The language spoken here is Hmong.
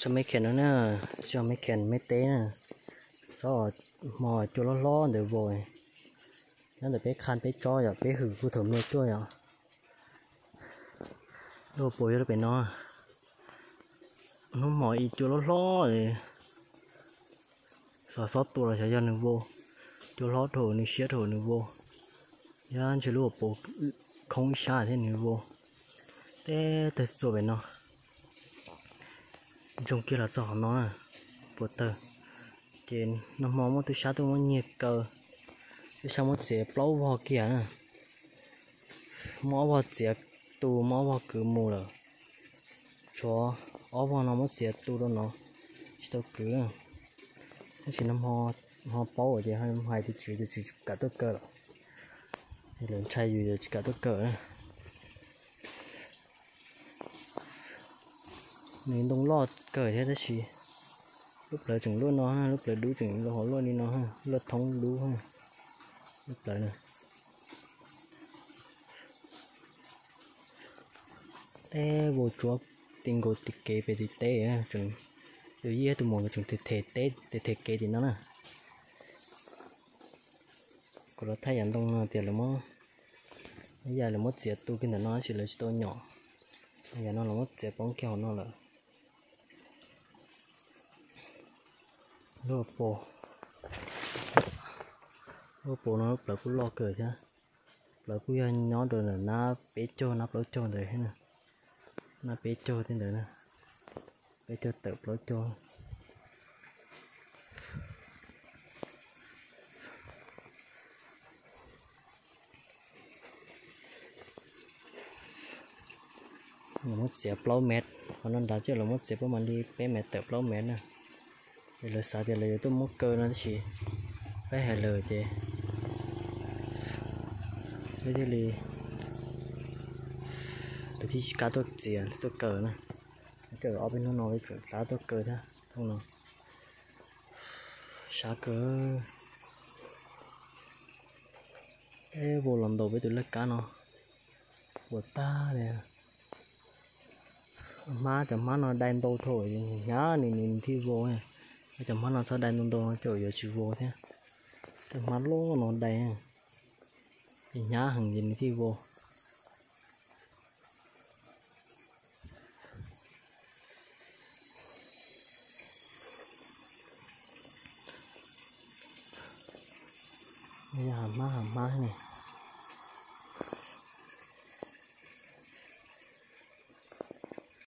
Tau me kheem no na, tsis yog me kheem me teb na, tsob hmo cua hlob hlob ntawd vau. Nyob ntawm peb qha peb tsob yom, peb hwm kuj thaum me tuaj yom. Lub hauv paus yog lub pem no, hnub hmo ib cua hlob hlob, xyov xob tua los xyov yog nws vau. Cua hlob dhau nws siab dhau nws vau, yog ntshe lub hauv paus khoob ib sab thiab nws vau. Teb tawg txuas pem no, ntsoog kiag los txog qhov no na, puas tawg. Ces nag hmo muab tub sab tuaj muab nyiag kaw, tub sab muab txiav plaub vog kiag na. Muab ob vog txiav tu, muab ob vog kwv mus lawm. Tshuav ob vog no muab txiav tu rau no, tsis tau kwv. Tab sis nag hmo paub ces hais tus tswv, tus tswv tsis kam tuaj kaw lawm. Lawv ntshai yus ces tsis kam tuaj kaw. Nws ntoo loj kawg thiab tab sis lub plawv tseem luaj no, lub plawv dub tseem luaj hauv luaj li no, luaj thoob dub lub plawv na. Teb vau tsuav ti nkaus tim kev pem tim teb, tus yij tus muam nkawd tseem them kev tim no na. Kuv los thaij yam ntoo no tias lawv muab, yam lawv muab txiav tu kiag ntawm no tab sis lawv tsis tau nyom. Yam no lawv muab txiav poob kiag hauv no lawm. Lub hauv paus, lub hauv paus no lub plawv kuj loj kawg thiab. Plawv kuj yog nyob rau nab peb caug nab plaub caug ntawd thiab, nab peb caug tej ntawd, peb caug tawm plaub caug. Lawv muab txiav plaub mev, qhov no nrad ces lawv muab txiav plaub mam li peb mev tawm plaub mev na. Es lawv xav tias lawv yuav tuaj muab kaw no tab sis peb hais lawm ces peb thiaj li, lawv thiaj tsis kam tuaj txiav tuaj kaw na. Kaw ob peb hnub no peb tseem rov tuaj kaw thiab thooj no. Sab kawg. Peb vau los ntaus peb tus laj kab no puas tag li. Hmab, cov hmab no dai ntau dhau, hnyav nws nws thiaj vau. Cov hmab no txhob dai ntau ntau ces yuav tsis vau thiab. Cov hmab loj no dai, hnyav heev ces nws thiaj vau. Yog hav hmab hav hmab ne.